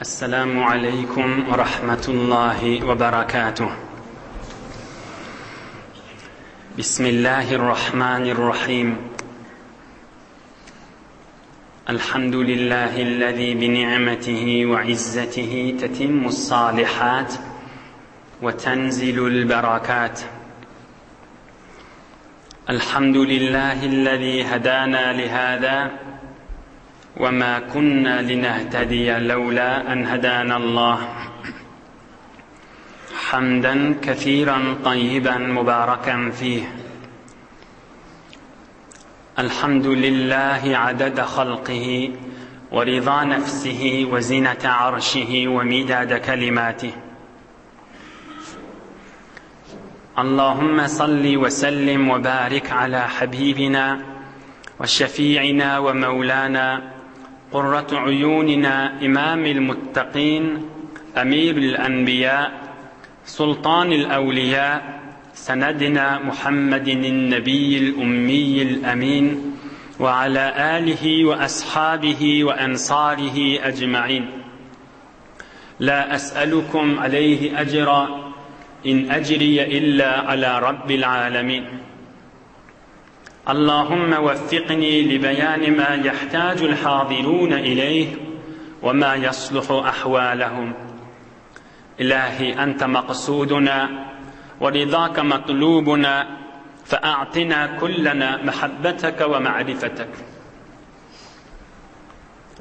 السلام عليكم ورحمة الله وبركاته بسم الله الرحمن الرحيم الحمد لله الذي بنعمته وعزته تتم الصالحات وتنزل البركات الحمد لله الذي هدانا لهذا وما كنا لنهتدي لولا أن هدانا الله حمدا كثيرا طيبا مباركا فيه الحمد لله عدد خلقه ورضا نفسه وزنة عرشه ومداد كلماته اللهم صل وسلم وبارك على حبيبنا وشفيعنا ومولانا قرة عيوننا إمام المتقين أمير الأنبياء سلطان الأولياء سندنا محمد النبي الأمي الأمين وعلى آله وأصحابه وأنصاره أجمعين لا أسألكم عليه أجرا إن أجري إلا على رب العالمين اللهم وفقني لبيان ما يحتاج الحاضرون إليه وما يصلح أحوالهم إلهي أنت مقصودنا ورضاك مطلوبنا فأعطنا كلنا محبتك ومعرفتك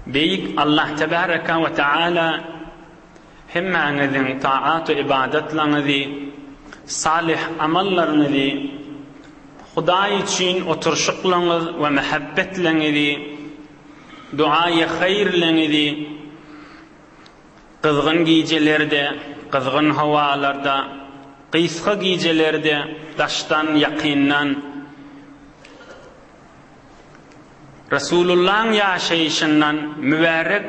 Beýik Allah tebareka we taala hemmäňiziň taat we ybadatlaryňyzy, salyh amallaryňyzy, Hudaý üçin oturyşyklaryňyz we mähebbetleňizi, duaýy haýyrlaryňyzy gyzgyn gijelerde, gyzgyn howalarda, gysga gijelerde daşdan, ýakyndan, Resulullahyň ýaşaýşyndan, mübärek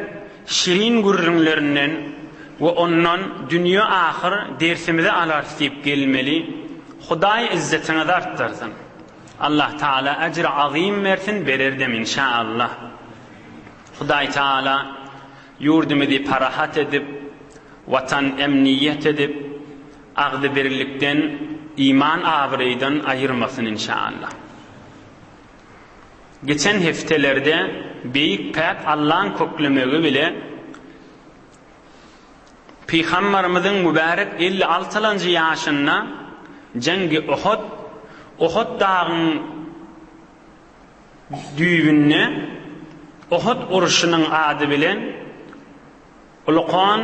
şirin gürrüňlerinden we ondan dünýe-ahyr dersimizi alarys diýip gelmeli. Hudaý yzzetiňizi artdyrsyn. Allah Taala ejri azym bersin, bererdem inşaallah. Hudaý Taala ýurdumyzy parahat edip, watan emniýet edip, agzybirlikden, iman abraýdan aýyrmasyn inşaallah. Geçen hepdelerde beýik päk Allaň köklemegi bile Pygambarymyzyň mübärek 50 altylanjy ýaşynda Jeňgi Uhud, Uhud dagyň düýbünde Uhud urşunyň ady bilen Ulukan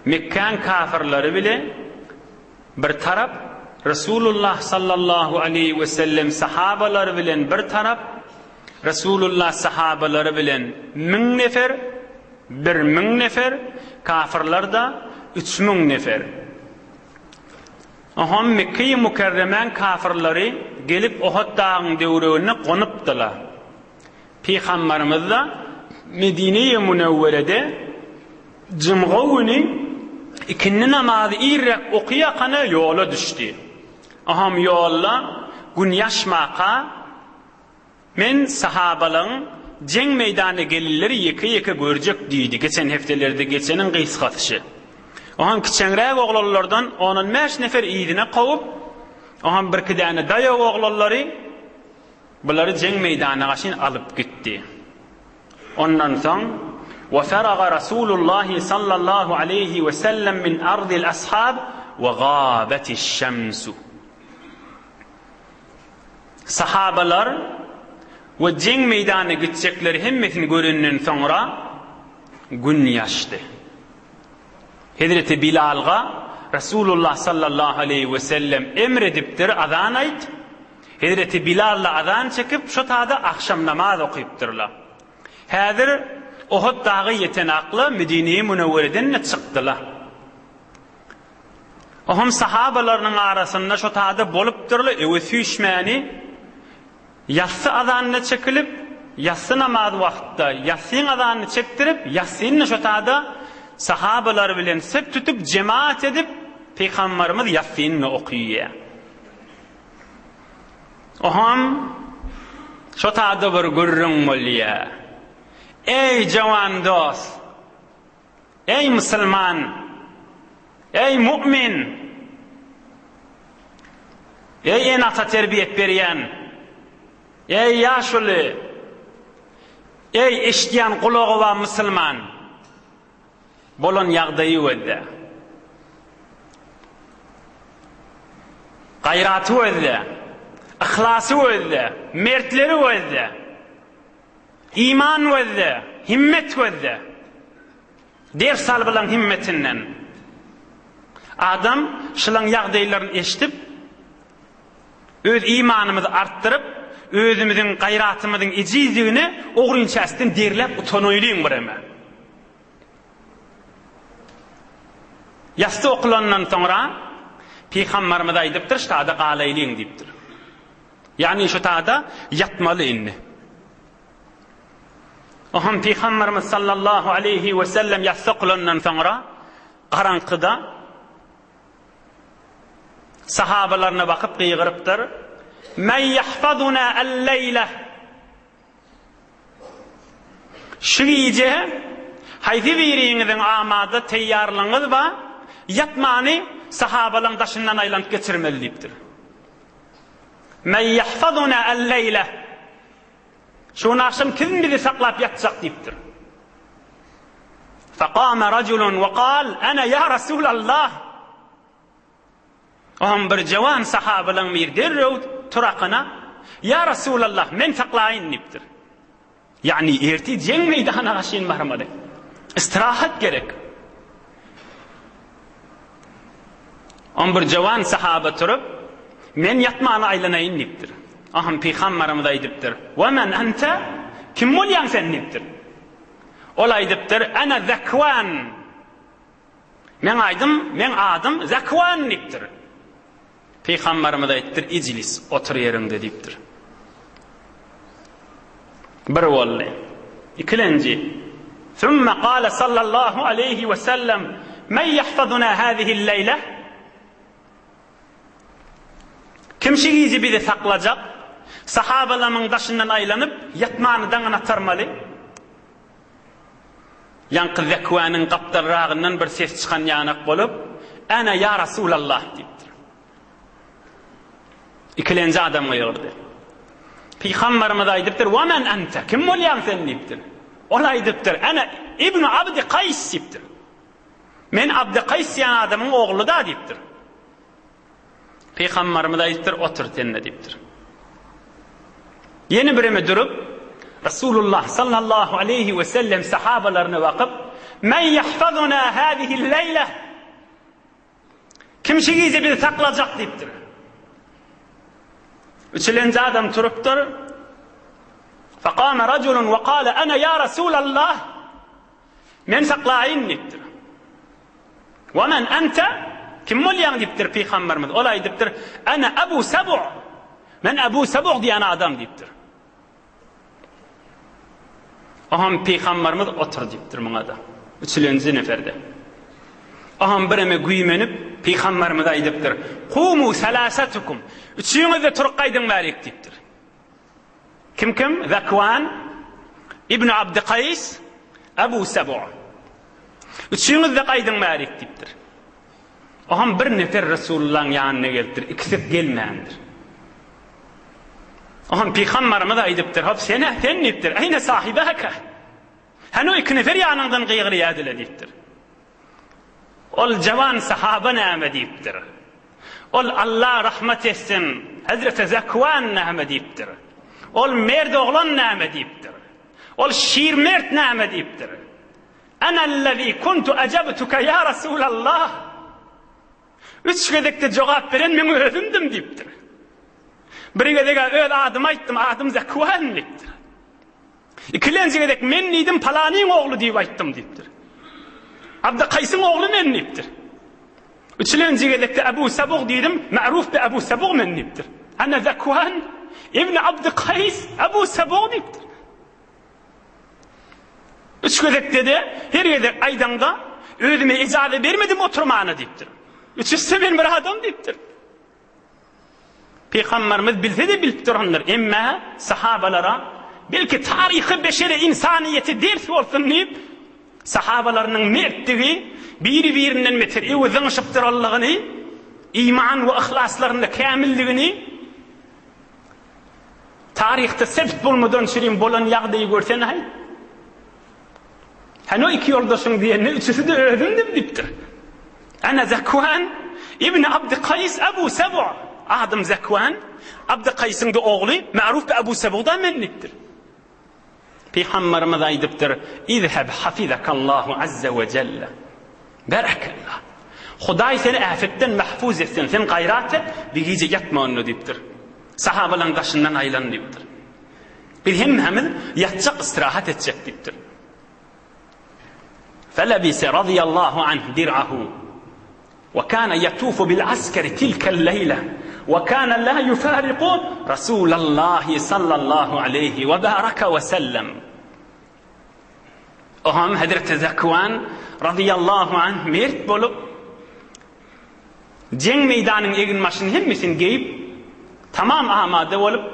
Mekgäň kafyrlary bile bir tarap, Resulullah sallallahu aleýhi we sellem sahabalary bilen bir tarap, Resulullah sahabalary bilen müň nefer, 1000 nefer, kafyrlar-da 3000 nefer. Oňam Mekgeýi Mükerremäň kafyrlary gelip Ohod dagyň döwreginde gonupdylar. Pygambarymyz-da Medine-i Münewwerede jumga güni ikindi namazy irräk okyýakana ýola düşdi. Aham ýolda gün ýaşmaka men sahabalaň jeň meýdanyna gelinleri ýeke-ýeke görjek diýdi. Geçen hepdelerde geçeniň gysgasy şi. Oham kiçeňräk oglanlardan on-on bäş nefer yzyna kowup, oham birki däne daýaw oglanlary Bulary jeň meýdanyna gaşyn alyp gitdi. Ondan soň, Wa faraga Rasulullahi sallallahu aleýhi we sellem min ardil ashab we gabetiş şemsu. Sahabalar we jeň meýdanyna gitjekleri hemmesini görenden soňra gün ýaşdy. Hezreti Bilalga Resulullah sallallahu aleýhi we sellem emr edipdir, azan aýt. Hezreti Bilal-da azan çekip, şo tada agşam namaz okypdyrlar. Häzir Ohud dagy ýeten akla Medine-i Münewwereden-de çykdylar. Oham sahabalarynyň arasynda şo tada bolupdyrlar, öwe süýşmäni ýassy azanyna çekilip, ýassy namaz wagtda ýassyň azanyny çekdirip, ýassyny-da şo tada sahabalar bilen sep tutup, jemaat edip, Pygambarymyz ýassyny-da okyýar. Oham şo tada bir gürrüň bolýa. Eý, jawan dost! Eý musulman! Eý mu'min! Eý ene-ata terbiýet berýän! Eý ýaşuly! Eý eşidýän gulagy bar musulman! Bolan ýagdaýy gözle. Gaýraty gözle. Yhlasy gözle. Mertleri gözle. Iman gözle. Himmet gözle. Ders al bulaň himmetinden. Adam şulaň ýagdaýlaryny eşidip, öz imanymyzy artdyryp, özümiziň gaýratymyzyň ejizdigine ogrynçäsden derläp utanaýlyň bireme. Ýasty okulandan soňra Pygambarymyz aýdypdyr, Ştada galaýlyň diýipdir. Ýagny şu tada ýatmaly indi. Oňam Pygamberimiz sallallahu aleýhi we sellem ýassy okulandan soňra garaňkyda sahabalaryna bakyp gygyrypdyr, Men ýahfazuna el-leýle Şu gije haýsy biriňiziň amada teýýarlygyňyz bar, ýatmany sahabalaryň daşyndan aýlanyp geçirmeli diýipdir. Men ýahfazuna el-leýle Şu gün agşam kim bizi saklap ýatjak diýipdir. Fekame rajulun we kal, Ene ýa Rasulallah. Oňam bir jawan sahabalaň biri derrew turakyna, Ýa Rasulallah, men saklaýyn diýipdir. Ýagny ertir jeň meýdanyna gaşyn barmaly. Istirahat gerek. On bir jawan sahaba turup, Men ýatmana aýlanaýyn diýipdir. Aham pygambarymyz aýdypdyr, Wa men ente? Kim bolýaň sen diýipdir. Ol aýdypdyr, Ene Zekwan. Meň aýdym, meň adym Zekwan diýipdir. Pygambarymyz aýdypdyr, Ijlis, otur ýeriňde diýipdir. Bir boldy. Ikilenji. Sümme kale sallallahu aleýhi we sellem, Men ýahfazuna hazihi'l-leýle? Kim şu gije bizi saklajak? Sahabalamyň daşyndan aýlanyp, ýatmany daňyna atarmaly. Ýaňky Zekwanyň gapdalragyndan bir ses çykan ýanak bolup, Ene ýa Rasulallah diýipdir. Ikilenji adam gygyrdy. Pygamberimiz aýdypdyr, Wa men ente? Kim bolýaň sen diýipdir. Ol aýdypdyr, Ene Ibnu Abdi Kaýs diýipdir. Men Abdy Kaýs diýen adamyň ogly-da diýipdir. Pygamberimiz aýdypdyr, otur sen-de diýipdir. Ýene birimi durup, Resulullah sallallahu aleýhi we sellem sahabalaryna bakyp, Men ýahfazuna hazihi'l-leýle? Kim şu gije bizi saklajak diýipdir. Üçülenji adam turupdyr. Faqama rajulun we qala ana ya Resulallah. Men saklaýyn diýipdir. Wa men ente? Kim bolýaň diýipdir pygamberimiz. Ol aýdypdyr, Ana Abu Sabu. Men Abu Sabu diýen adam diýipdir. Oham pygamberimiz otur diýipdir muňa-da. Üçülenji neferde. Oham bireme güýmenip pygamberimiz aýdypdyr, Kumu salasatukum. Üçüňiz-de turup gaýdyň bärik diýipdir. Kim kim? Zakwan, Ibn Abdy Kaýs, Abu Sabu. Üçüňiz-de gaýdyň bärik diýipdir. Oham bir nefer Resulullahyň ýanyna gelipdir, ikisi gelmändir. Oham pygambarymyz aýdypdyr, hop sen-ä sen diýipdir, eýne sahibaka. Hany o iki nefer ýanyňdan gygyrýardyla diýipdir. Ol jawan sahaba näme diýipdir? Ol Alla rahmat etsin, Hezreti Zekwan näme diýipdir? Ol merd oglan näme diýipdir? Ol şir mert näme diýipdir? Enellezî kuntu ejebtuke ýa Resulallah. Üç gezekde jogap beren meň özümdim diýipdir. Bir gezeg-ä öz adymy aýtdym, adym Zekwan diýipdir. Ikilenji gezek men diýdim, palanyň ogly diýip aýtdym diýipdir. Abdy Kaýsyň ogly men diýipdir. Üçülenji gezekde Abu Sabug diýdim, ma'ruf bi Abu Sabug men diýipdir. Ana Zakwan ibn Abdy Kaýs Abu Sabug diýipdir. Üç gezekde-de her gezek aýdaňda özüme ijaza bermedim oturmana diýipdir. Üçüsde men bir adam diýipdir. Pygamberimiz bilse-de bilip durandyr, emma sahabalara belki taryhy beşere ynsanyýete ders bolsun diýip, Sahabalarynyň mertdigi, biri-birinden beter öwe zyňyşyp duranlygyny, iman we yhlaslarynda kämilligini taryhda sebt bolmadan çürim bolan ýagdaýy görsene-haý. Hany o iki ýoldaşyň diýende üçüsi-de özümdim diýipdir. Ana Zekwan ibn Abdy Kaýs Abu Sebu. Adym Zekwan, Abdy Kaýsyň-da ogly, ma'ruf bi Abu Sebu-da men diýipdir. Pygamberimiz aýdypdyr, Izheb hafizakallahu azza we jelle. Berekella. Hudaý seni äfetden mahfuz etsin, sen gaýrat et, bir gije ýatma onda diýipdir. Sahabalaryň daşyndan aýlan diýipdir. Biz hemmämiz ýatjak, istirahat etjek diýipdir. Felebise radiyallahu anh dir'ahu. Wa kana yatufu bil askeri tilkel leýle we kana la yufariku Rasulallahi sallallahu aleýhi we baraka we sellem. Oňam Hezreti Zekwan razyýallahu anh mert bolup, jeň meýdanyň eginbaşyny hemmesini geýip, tamam amada bolup,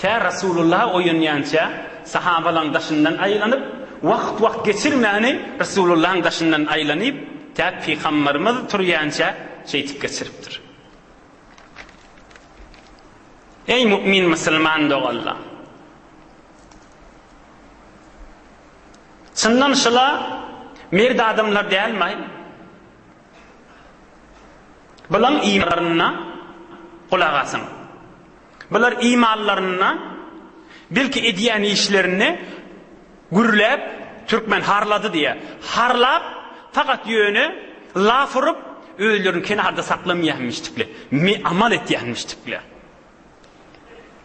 Tä Resulullah oýanýança sahabalaň daşyndan aýlanyp, wagt-wagt geçirmäni Resulullahyň daşyndan aýlanyp, tä Pygambarymyz turýança şeýtip geçiripdir. Eý mu'min musulman doganlar! Çyndan şula merd adamlar dälmaý? Bulaň imanlaryna gulak asyň. Bular imanlarynda, belki edýän işlerinde gürläp, türkmen harlady diýýär. Harlap, fakat ýöne laf urup, özlerini kenarda saklamaýanmyşdykle, me amal etýänmişdikle.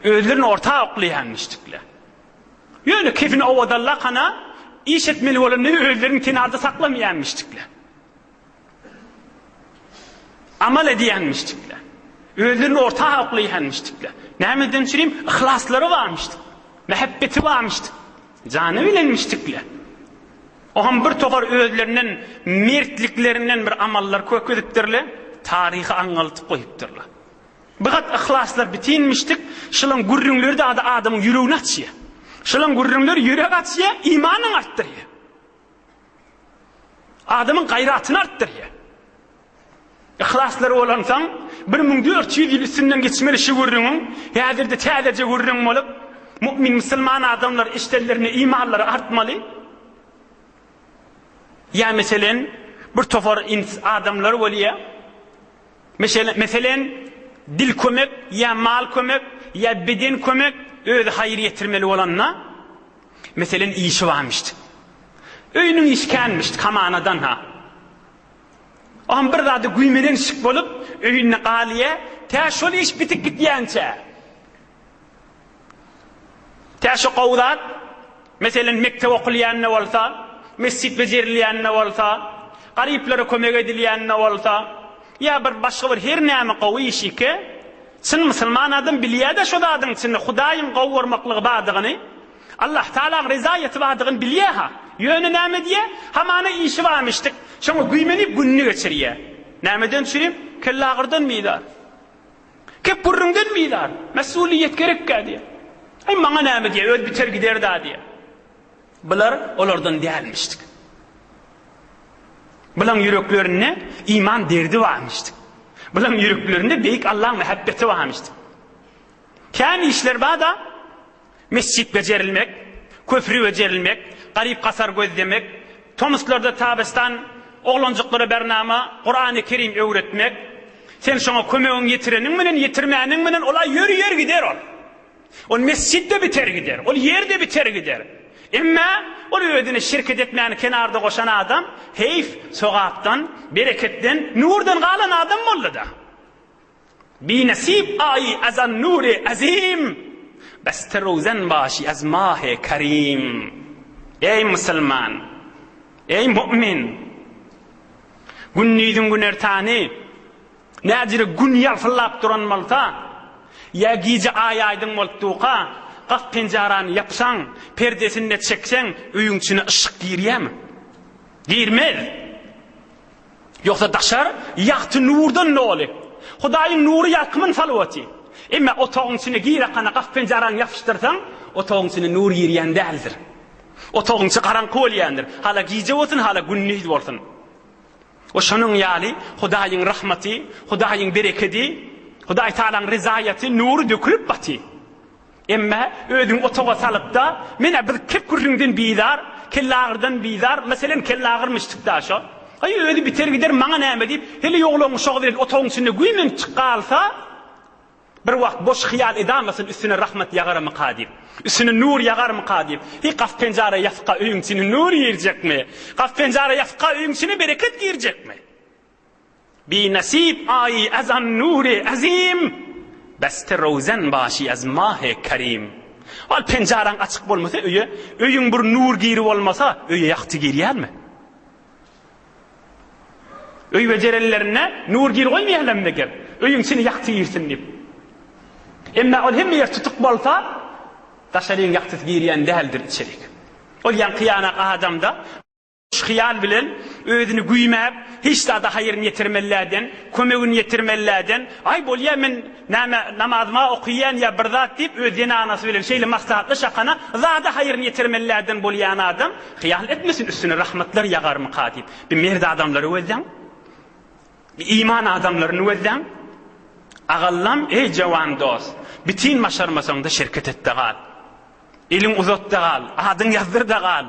Özlerini orta oklaýanmyşdykle. Ýöne kefini owadallakana iş etmeli bolanda özlerini kenarda saklamaýanmyşdykle. Amal edýänmişdikler. Özlerini orta oklaýanmişdikler. Nämeden çürim? Yhlaslary barmyşdyk. Mähebbeti barmyşdyk. Jany bilenmişdikler. Oňam bir topar özlerinden mertliklerinden bir amallar kökezipdirler, taryhy aňňaltyp goýupdyrlar. Bir gat yhlaslar bitinmişdik, şolaň gürrüňleri de adamyň ýüregini açýar. Şolaň gürrüňleri ýürek açýar, imanyňy artdyrýar. Adamyň gaýratyny artdyrýar. Yhlaslary bolansoň, 1400 ýyl üstünden geçmeli şu gürrüňiň, häzir-de täzeje gürrüň bolup, mu'min musulman adamlar eşidenlerinde imanlary artmaly. Ýa meselen, bir topar ins adamlar bolýar. Meselen, dil kömek, ýa mal kömek, ýa beden kömek, özi haýyr ýetirmeli bolanda, Meselen işi barmyşdy. Öýüniň işi känmişdi, hamanadan-ha. Oňam bir zada güýmenenşik bolup, öýünde galýa, tä şol iş bitip gitýänçä. Tä şo gowy zat, meselen, mekdep okulýan-da bolsa, mesjit bejerilýän-de bolsa, garyplara kömek edilýän-de bolsa, ýa bir başga bir her näme gowy iş ike, Çyn musulman adam bilýär-de şo zadyň içinde Hudaýyň gowy görmaklygy bardygyny, Allah Tagalaň rezaýaty bardygyny bilýär-ha. Ýöne näme edýär? Hamana işi barmyşdyk, şoňa güýmenip gününi geçirýär. Nämeden çürim? Kellagyrdan bizar. Kep gürrüňden bizar. Mesuliýet gerekkä diýýär. Aý maňa näme diýýär, öz biter gider-dä diýýär. Bular olardan dälmişdik. Bulaň ýüreklerinde iman derdi barmyşdyk. Bulaň ýüreklerinde beýik Allaň mähebbeti barmyşdyk. Kän işler bar-da, mesjit bejerilmek, köpri bejerilmek, garyp-gasar gözlemek, tomuslarda tabystan oglanjyklara bernama, Kurany Kerim öwretmek. Sen şoňa kömegiňi ýetireniň bilen, ýetirmäniň bilen ol-a ýör-ýör gider ol. Ol mesjit-de biter gider, ol ýer-de biter gider. Emma ol özüne şirket etmäni kenarda goşan adam, heýf, sogapdan, bereketden, nurdan galan adam boldy-da. Binesip aýy az an nury azim, beste rozen başy az mahy kerim. Eý musulman! Eý mu'min! Gündiziň günertany, Näjire Gün ýalpyldap duran bolsa, ýa gije Aý aýdyň bolup durka, gap-penjarany ýapsaň, perdesini-de çekseň, öýüň içine yşyk girýärmi? Girmez. Ýogsa daşar ýagty nurdan doly. Hudaýyň nury ýalkymyny salyp otyr. Emma otagyň içine girakana gap-penjarany ýapyşdyrsaň, otagyň içine nur girýän däldir. Otagyň içi garaňky bolýandyr. Hala gije bolsun, hala gündiz bolsun. We şonuň ýaly Hudaýyň rahmaty, Hudaýyň berekedi, Hudaý Tagalaň rezaýaty, nury dökülip baty. Emme özüňi otaga salypda, men-ä bir kep gürrüňden bizar, kelleagyrdan bizar, meselem kelleagyrmyşdyk-da şo. Aý özi biter gider, maňa näme diýip, heleý oglan uşagy bilen otagyň içinde güýmençik galsa, Bir wagt boş hyýal edamasyn üstüne rahmat ýagarmyka diýip. Üstüne nur ýagarmyka diýip. Hiý gap penjara ýasyka öýüň içine nur girjekmi? Gap penjara ýasyka öýüň içine bereket girjekmi? Bi nesip aýy az an nury azim, beste rowzen başy az mahy kerim. Ol penjaraň açyk bolmasa öýe, öýüň bir nur giri bolmasa öýe ýagty girýärmi? Öý bejerenlerinde nur gir goýmaýarlarmy meger? Öýüň içine ýagty girsin diýip. Emma ol hemme ýer tutuk bolsa, daşaryň ýagtysy girýän däldir içerik. Ol ýaňky ýanak adamda boş hyýal bilen özüni güýmäp, hiç zada haýryny ýetirmeliläden, kömegini ýetirmeliläden, aý bolýa men näme namazyma okaýan ýa bir zat diýip öz zenanasy bilen şeýle maslahatlaşakana zada haýryny ýetirmeliläden bolýan adam Hyýal etmesin üstüne rahmatlar ýagarmyka diýip. Bir mert adamlary gözläň. Bir iman adamlaryny gözläň. Agallam, eý jawan dost, bitin başarmasaň-da şerket et-de gal. Eliň uzat-da gal, adyň ýazdyr-da gal.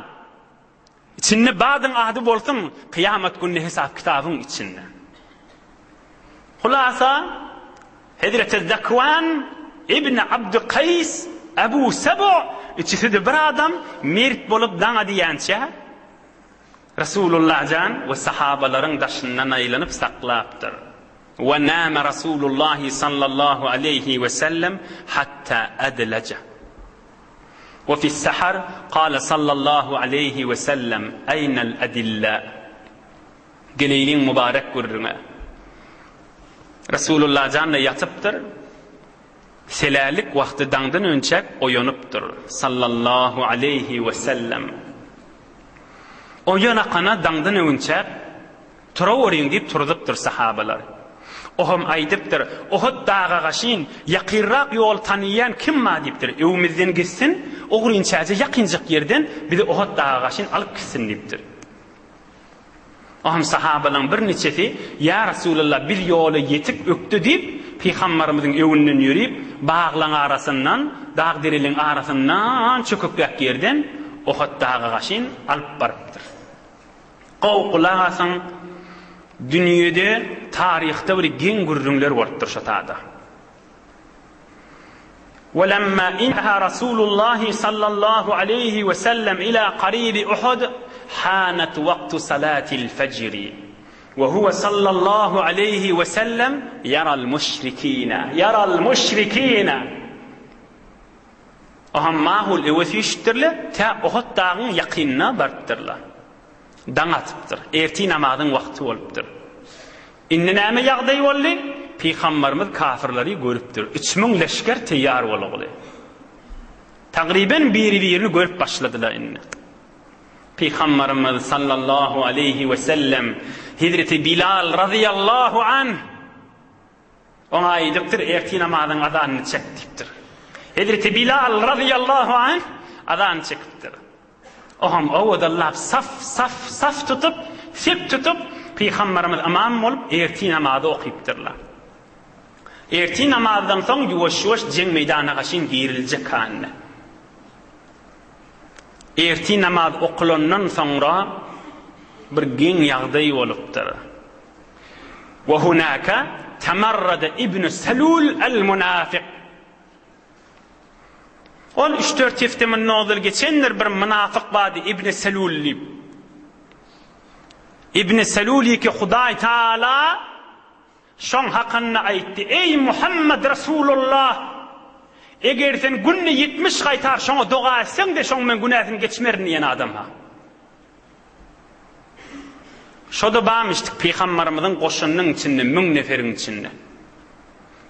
Içinde badyň ady bolsun, kyýamat gününe hesap-kitabyň içinde. Hulasa, Hezreti Zekwan ibn Abdykaýs Ebu Sebu üçüsi-de bir adam mert bolup daňa diýençä, Resulullah jan we sahabalaryň daşyndan aýlanyp saklapdyr. We name Rasulullahi sallallahu aleýhi we sellem hatta adlaja. We fis-sahar kale sallallahu aleýhi we sellem eýnel adilla. Geleýliň mübarek gürrüňe. Resulullah jan-da ýatypdyr. Selälik wagty daňdan önçäk oýanypdyr. Sallallahu aleýhi we sellem. Oýanakana daňdan öwünçäk, Turaweriň diýip turuzupdyr sahabalary. Ohem aýdypdyr, Ohut daga gaşyn, ýakynrak ýol tanyýan kim bar diýipdir. Öwümizden gitsin, ogrynçäje ýakynjak ýerden bizi Ohut daga gaşyn alyp gitsin diýipdir. Oňam sahabalaryň birniçesi, Ýa Resulallah, biz ýola ýetik ökde diýip, Pygambarymyzyň öňünden ýörip, baglaň arasyndan, dag-dereleň arasyndan çökekräk ýerden Ohut daga gaşyn alyp barypdyr. Gowy gulak asyň, dünýede, taryhda bir geň gürrüňler bolupdyr şo tada. Welemma intaha Rasulullahi sallallahu aleýhi we sellem ila karibi Uhud hanat wagtu salatil fejri we huwe sallallahu aleýhi we sellem ýaral müşrikine ýaral müşrikine Oha mahul öwe süýşüpdirler, tä Uhud dagyň ýakynyna barypdyrlar. Daň atypdyr. Ertir namazyň wagty bolupdyr. Indi näme ýagdaý boldy? Pygambarymyz kafyrlary görüpdir. 3000 leşger teýýar bolugly. Tagryben biri-birini görüp başladylar indi. Pygambarymyz sallallahu aleýhi we sellem Hezreti Bilal razyýallahu anh oňa aýdypdyr, ertir namazyň azanyny çek diýipdir. Hezreti Bilal razyýallahu anh azan çekipdir. Oňam owadallap saf, saf, saf tutup, sep tutup, Pygambarymyz ymam bolup, ertir namazy okypdyrlar. Ertir namazdan soň ýuwaş-ýuwaş jeň meýdana gaşyn giriljek hany. Ertir namaz okulandan soňra bir geň ýagdaý bolupdyr. Wa hunaka tamarrada ibn Salul al-munafik. Ol üç-dört hepde mundan ozal geçendir bir mynafyk bardy Ibni Selul diýip. Ibni Selul ki Hudaý Taala şoň hakynda aýtdy, Eý Muhammed Resulullah! Eger sen günde 70 gaýtar şoňa doga etseň-de şoň men günäsini geçmerin diýen adam-ha. Şo-da barmyşdyk pygambarymyzyň goşunynyň içinde, müň neferiň içinde.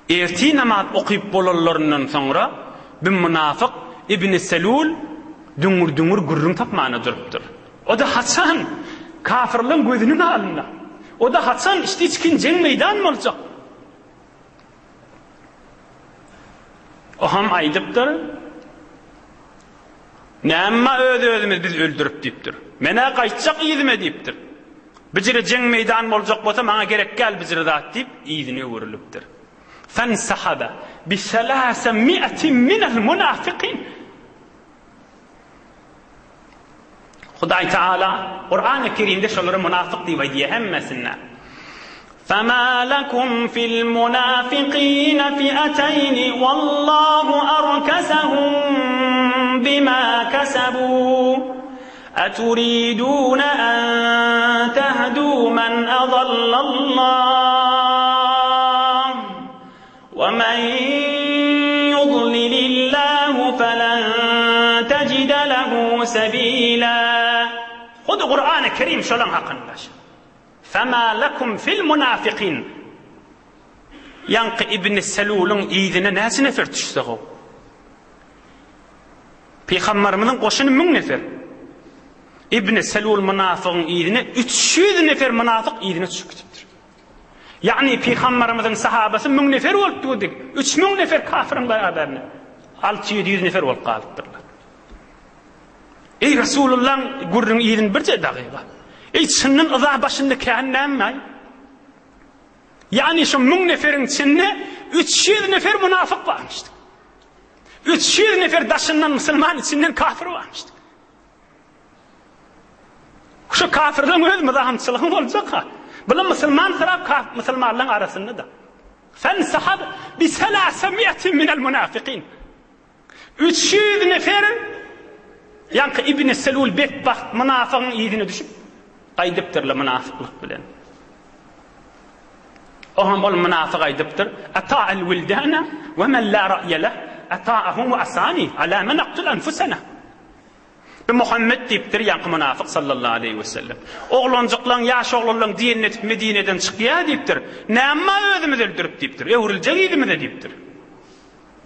Ertir namaz okyp bolanlaryndan soňra bir mynafyk Ibni Selul düňür-düňür gürrüň tapmana durupdyr. O-da haçan kafyrlaryň gözüniň alynda. O-da haçan içdi-içgin jeň meýdan boljak. Oham aýdypdyr. Nämma öz-özümizi biz öldürip diýipdir. Men-ä gaýtjak yzyma diýipdir. Bijire jeň meýdan boljak bolsa maňa gerek däl bijire zat diýip, yzyna öwrülipdir. Fensahaba bi selase mi'atin minel munafikin. Hudaý Teala Kurany Kerimde şolara munafyk diýip aýdýar hemmesine. Fema lekum fil munafikine fi'ateyni wallahu arkasahum bima kasabu Eturidune en tehdu men adallallah We men ýudlilillahu felen tejide lehu sebila. Hudy Kurany Kerim şolaň hakynda. Fema lekum fil munafikin. Ýaňky Ibni Selulyň yzyna näçe nefer düşse how? Pygambarymyzyň goşuny müň nefer. Ibni Selul mynafygyň yzyna 300 nefer mynafyk yzyna düşüp gidipdir. Ýagny Pygambarymyzyň sahabasy müň nefer bolup durdy. 3000 nefer kafiriň beraberinde. 600-700 nefer bolup galypdyrlar. Eý Resulullaň gürrüň yzyny birje dagyga. Eý çyndan yza başynda kän näme? Ýagny şu müň neferiň içinde 300 nefer munafyk barmyşdy. 300 nefer daşyndan musulman içinden kafir barmyşdy. Şu kafirleň öz myzahamçylygyň boljak-ha. Bular musulman syrap kaf musulmanlaryň arasynda-da. Fensahab bi selasemiatin minel munafikin. 300 nefer ýaňky Ibn Selul betbagt mynafygyň yzyna düşüp gaýdypdyrlar mynafyklyk bilen. Oňam ol mynafyk aýdypdyr, Ata'al wildana we men la ra'ye leh, ata'ahum we asani, ala men aktul anfusana. Bi Muhammet diýipdir ýaňky mynafyk sallallahu aleýhi we sellem. Oglanjyklaň, ýaş oglanlaň diýenini etip Medineden çykýar diýipdir. Nämma özümizi öldürip diýipdir. Öwrüljek yzymyza diýipdir.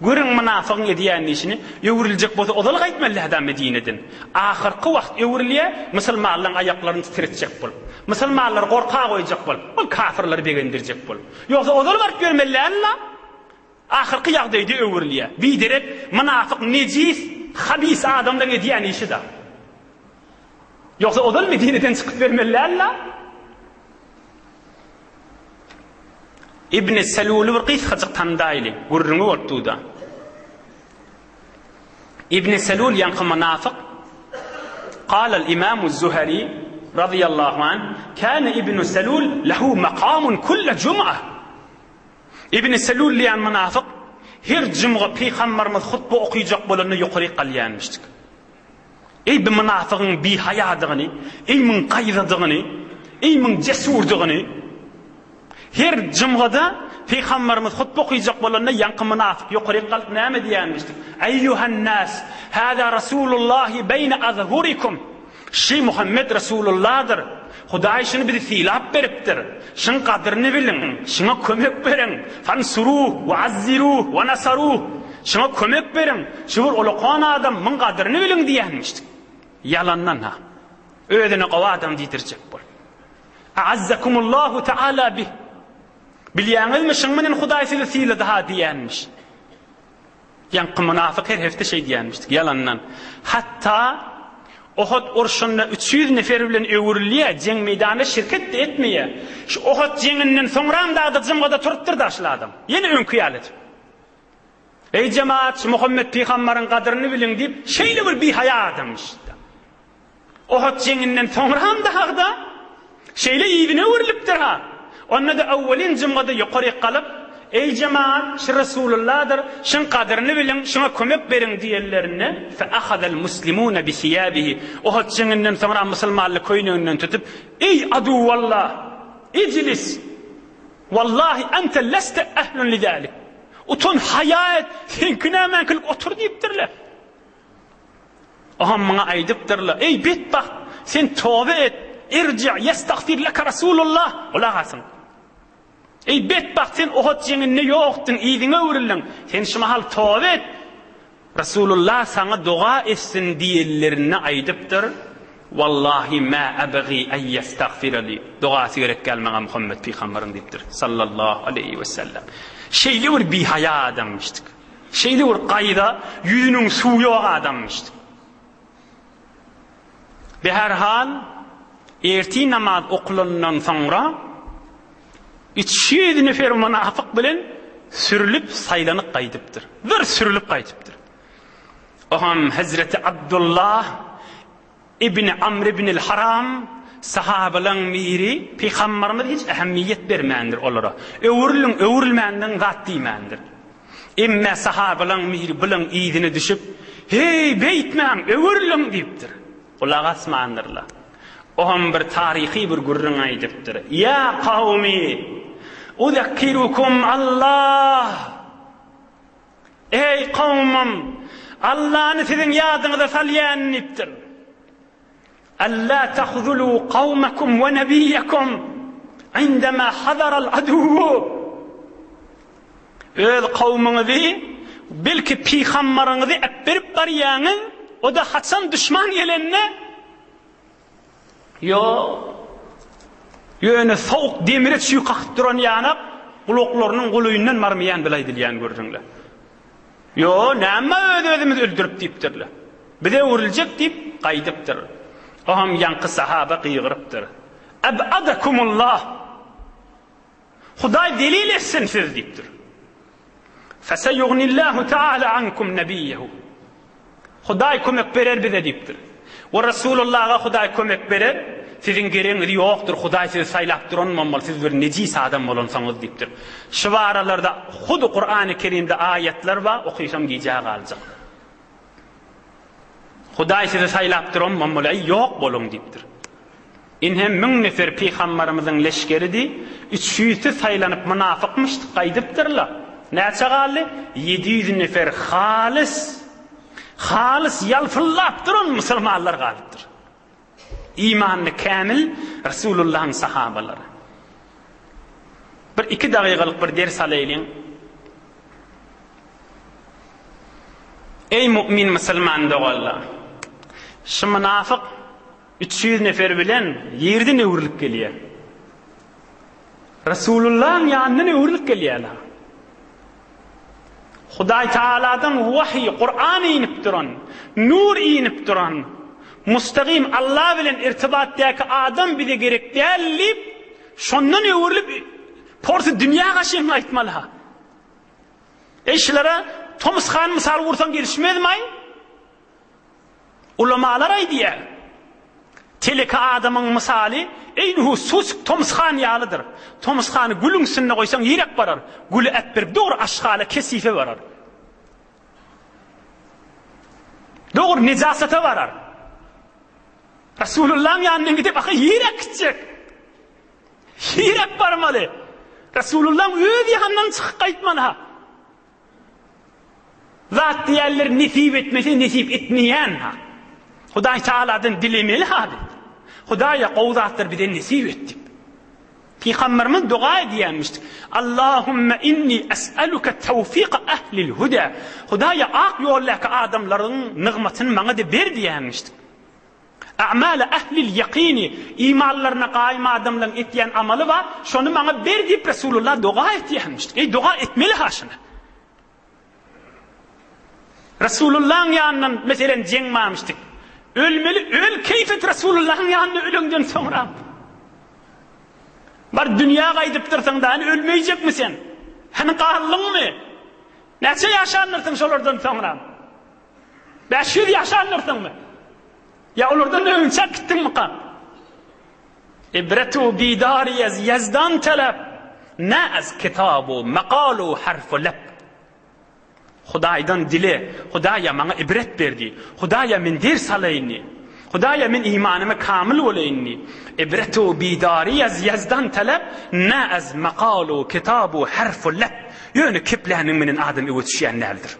Görüň mynafygyň edýän işini, öwrüljek bolsa ozal gaýtmaly däda Medineden. Ahyrky wagt öwrülýär, musulmanlaryň aýaklaryny titretjek bolup. Musulmanlary gorka goýjak bolup, ol kafyrlary begendirjek bolup. Ýogsa ozal baryp ýörmeli däldi-la. Ahyrky ýagdaýda öwrülýär. Biderek, mynafyk, nejis, habis adamlaryň edýän işi-da. Ýogsa ozal Medineden çykyp bermeli däldi-la. Ibn Seluly bir gysgajyk tandaýly, gürrüňi bolup dur-da. Ibn Selul ýaňky mynafyk, Galal Imamu Zuhari razyýallahu anh, Kâne Ibn Selul lehu makamun kulle jum'a. Ibn Selul diýen mynafyk her jumga pygambarymyz hutba okyjak bolanda ýokaryk galýanmyşdyk. Eý bi mynafygyň bihaýadygyny, eý muň gaýzadygyny, eý muň jesurdygyny! Her jumgada Pygambarymyz hutba okyjak bolanda ýaňky mynafyk ýokaryk galyp näme diýýänmişdik? Eýýuhan-nas, hâzâ Rasulullahi beýne azhurikum! Şy Muhammet Resulullahdyr. Hudaý şuny bizi sylap beripdir. Şyň gadyryny biliň, şyňa kömek beriň. Fansuruh we azziruh we nasaruh. Şyňa kömek beriň. Şu bir ulakan adam, muň gadyryny biliň diýenmişdik. Ýalandan-ha. Özüne gowy adam diýdirjek bolup. A'azzakumullahu taala bih. Bilýäňizmi, şyň menen Hudaý sizi sylady-ha diýenmiş. Ýaňky mynafyk her hepde şeý diýenmişdik, ýalandan. Hatda Ohod urşunda 300 nefer bilen öwrülýär, jeň meýdanynda şirket-de etmeýär. Şu Ohod jeňinden soňram dagda jymgada turupdyr daşly adam. Ýene öňki ýaly edip. Eý jemaat, şu Muhammet pygambaryň gadyryny biliň diýip, şeýle bir bihaýa adamyş. Ohod jeňinden soňram dagda şeýle yzyna öwrülipdir-ha. Onda-da öwwelin jumgada ýokaryk galyp, Eý jemagat, şu Resulullahdyr, şuň gadyryny biliň, şuňa kömek beriň diýenlerinde, Fe-ahazal muslimune bi-siýabihi, Ohod jeňinden soňra musulmanlar köýneginden tutup, Eý aduwwallah, ijlis, wallahi ente leste ehlun li-zalik. Utan, haýa et, seňki nämäňkilik otur diýipdirler. Oňam muňa aýdypdyrlar, Eý, betbagt, sen toba et, irji' ýestagfir leke Rasulullah, gulak asyň. Eý, betbagt, sen Uhud jeňinde ýokduň, yzyňa öwrüldiň, sen şu mahal toba et, Rasulullah saňa doga etsin diýenlerinde aýdypdyr, Wallahi ma abgi en ýestagfira li, dogasy gerek däl maňa Muhammet pygambaryň diýipdir, sallallahu aleýhi wesellem. Şeýle bir bihaýa adamyşdyk. Şeýle bir gaýda ýüzüniň suwy ýok adamyşdyk. Beherhal, ertir namaz okulandan soňra 300 nefer mynafyk bilen sürülip, saýlanyp gaýdypdyr. Bir sürülip gaýdypdyr. Oňam Hezreti Abdullah ibn Amr ibnil Haram sahabalaň biri pygambarymyz hiç ähmiýet bermändir olara. Öwrüliň, öwrülmändiň zat diýmändir. Emme sahabalaň biri bulaň yzyna düşüp, Heý, beýtmäň, öwrüliň diýipdir. Gulak asmandyrlar. Oňam bir taryhy bir gürrüň aýdypdyr. Ýa kawmi, uzekkirukum Allah! Eý, kowumym! Allany siziň ýadyňyza salýan diýipdir. Alla tahzulu kawmakum we nebiýekum indema hadaral aduwwu. Öz kowumyňyzy, belki pygambaryňyzy äpberip barýaňyz, o-da haçan duşman gelende Ýok. Ýöne sowuk demire çüý kakyp duran ýanak gulaklarynyň golaýyndan barmaýan bile aýdylýan gürrüňler. Ýo, näme öz-özümizi öldürip diýipdirler. Bize öwrüljek diýip gaýdypdyr. Oňam ýaňky sahaba gygyrypdyr. Ebadakumullah! Hudaý zelil etsin sizi diýipdir. Feseyugnillahu taala ankum nebiyyehu. Hudaý kömek berer bize diýipdir. We Resulullaha Hudaý kömek berer. Siziň geregiňiz ýokdur. Hudaý sizi saýlap duran bolmaly. Siz bir nejis adam bolansoňyz diýipdir. Şu baralarda hudy Kurany Kerimde aýatlar bar, okysam gijä galjak. Hudaý sizi saýlap duran bolmaly, eý ýok boluň diýipdir. Ine müň nefer pygambarymyzyň leşgeridi, üç ýüzsi saýlanyp mynafykmyşdyk gaýdypdyrlar. Näçe galdy? 700 nefer halys, halys ýalpyldap duran musulmanlar galypdyr. Imanly kämil Resulullahyň sahabalary. Bir iki dagygalyk bir ders alaýlyň. Eý mu'min musulman doganlar! Şu mynafyk 300 nefer bilen ýerden öwrülip gelýär. Resulullahyň ýanyndan öwrülip gelýärler. Hudaý Tagaladan wahyý, Kuran inip duran, nur inip duran, mustagym Alla bilen irtibatdaky adam bize gerek däl diýip, şondan öwrülip porsy dünýä gaşyň aýtmaly-ha. Eý şulara Tomus han mysal ursaň gelişmezmi-aý? Ulamalar aýdýar, Teleke adamyň mysaly eýnuhu susuk Tomus han ýalydyr. Tomus hany gülüň üstünde goýsaň ýerek barar, güli äpberip dogry aşgala kesife barar. Dogry nejasata barar. Resulullahyň ýanyndan gidip ahy ýerek gitjek. Ýerek barmaly. Resulullahyň öz ýanyndan çykyp gaýtmaly-ha. Zat diýerler nesip etmese nesip etmeýän ha. Hudaý Taaladan dilemeli ha biz. Hudaýa gowy zatlar bize nesip et diýip. Pygamberimiz doga edýänmişdi. Allahumma inni es'aluka tawfiqa ahlil huda. Hudaýa ak ýoldaky adamlaryň nygmatyny maňa-da ber diýýänmişdi. A'mala ahlil ýakini, imanlaryna gaýym adamlaryň etýän amaly bar, şony maňa ber diýip Resulullah doga etýärmişdi. Eý doga etmeli ha şuny. Resulullahyň ýanyndan meselen jeň barmyşdyk. Ölmeli öl keýf et Resulullahyň ýanynda öleňden soňra. Bar dünýä gaýdypdyrsyň da, hany ölmeýjekmi sen? Hany galdyňmy? Näçe ýaşandyrsyň şolardan soňra? 500 ýaşandyrsyňmy? Ýa olardan öňçä gitdiňmika? Ibretu bidari ez ýezdan talap, na ez kitabu makalu harfu lep. Hudaýdan dile, Hudaýa maňa ibret ber diý. Hudaýa men ders alaýyn diý. Hudaýa men imanymy kamyl bolaýyn diý. Ibretu bidari ez ýezdan talap, na ez makalu kitabu harfu lep. Ýöne kepläniň menen adam öwe düşýän däldir.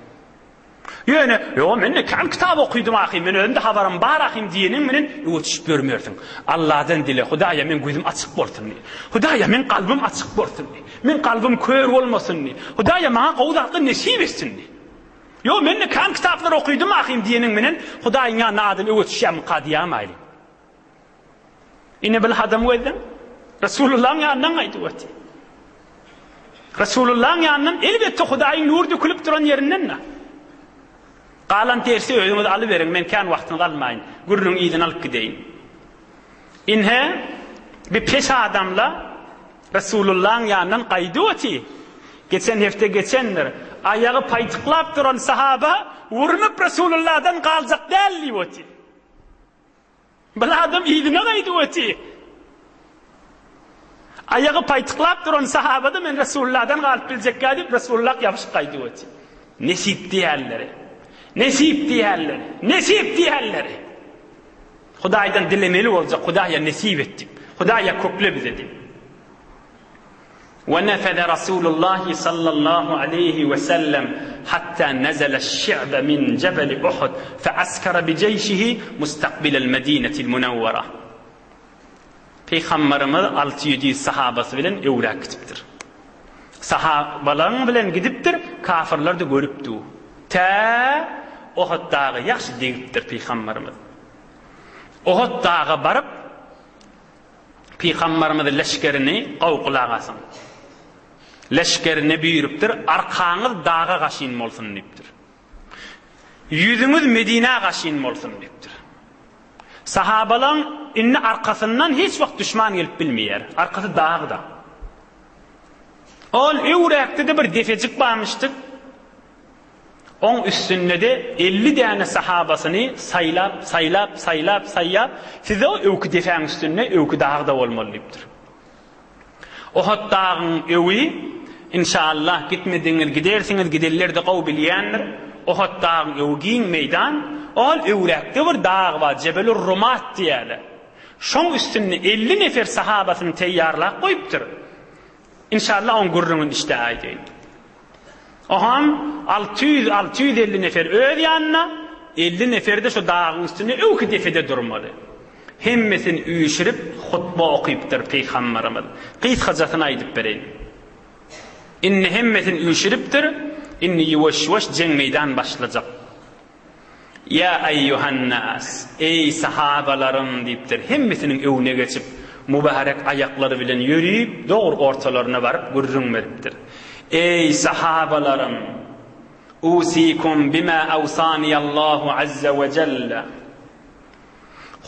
Ýöne, Ýo, men-de kän kitap okydym ahym, men özüm-de habarym bar ahym diýeniň bilen öňe düşüp ýörmersiň. Alladan dile, Hudaýa meň gözüm açyk bolsun diý. Hudaýa meň kalbym açyk bolsun diý. Meň kalbym kör bolmasyn diý. Hudaýa maňa gowy zatlar nesip etsin diý. Ýo, men-de kän kitaplar okydym ahym diýeniň bilen Hudaýyň ýanynda adam öňe düşýärmika diýämaýlyň. Ine bil hadam gözleň. Resulullahyň ýanyndan gaýdyp otyr. Resulullahyň ýanyndan elbetde Hudaýyň nur dökülip duran ýerinden-de. Galan dersi özüňiz alyberiň, men kän wagtyňyzy almaýyn. Gürrüňi yzyna alyp gideýin. Ine, bi pes adamla Resulullahyň ýanyndan gaýdyp otyr. Geçen hepde geçendir. Aýagy paýtyklap duran sahaba urnup Resulullahdan galjak däl diýip otyr. Bir adam yzyna gaýdyp otyr. Aýagy paýtyklap duran sahaba-da men Resulullahdan galyp biljekkä diýip Resulullah ýapyşyp gaýdyp otyr. Nesip diýýärleri. Nesip diýýärleri. Nesip diýýärleri. Hudaýdan dilemeli boljak, Hudaýa nesip et diýip. Hudaýa kökle bize diýip. We nefeze Rasulullahi sallallahu aleýhi we sellem hatta nezele şi'be min jebeli Uhud fe askara bi jeýşihi mustakbilel Medinetil Munawwara. Pygamberimiz 600 sahabasy bilen öwräk gidipdir. Sahabalaryň bilen gidipdir, kafirler-de görüp dur. Tä Ohud dagy ýagşy degipdir pygamberimiz. Ohud daga baryp, Pygamberimiz leşgerini gowy gulak asyň. Leşgerine buýrupdyr, arkaňyz daga gaşyn bolsun diýipdir. Ýüzüňiz Medinä gaşyn bolsun diýipdir. Sahabalaň indi arkasyndan hiç wagt duşman gelip bilmeýär. Arkasy dagda. Ol öwräkde-de bir defejik barmyşdyk. Oň üstünde-de 50 däne sahabasyny saýlap, saýlap, saýlap, saýýap, siz o öwki defäň üstünde, öwki dagda bolmaly diýipdir. Ohot dagyň öwi, inşallah, gitmedigiňiz gidersiňiz, gidenler-de gowy bilýändir. Ohot dagyň öwi giň meýdan, ol öwräkde bir dag bar, Jebelur Rumat diýýärler. Şoň üstünde 50 nefer sahabasyny teýýarlap goýupdyr. Inşallah oň gürrüňini işde aýdaýyn. Oham 600, 650 nefer öz ýanynda, 50 nefer-de şu dagyň üstünde öwki depede durmaly. Hemmesini üýşürip hutba okypdyr pygamberimiz. Gysgajasyny aýdyp bereýin. Indi hemmesini üýşüripdir, indi ýuwaş-ýuwaş jeň meýdan başlajak. Ýa eýýuhannas, eý sahabalarym diýipdir, hemmesiniň öňüne geçip, mübärek aýaklary bilen ýörüp, dogry ortalaryna baryp gürrüň beripdir. Eý sahabalarym! Usikum bima awsaniýallahu azza we jelle.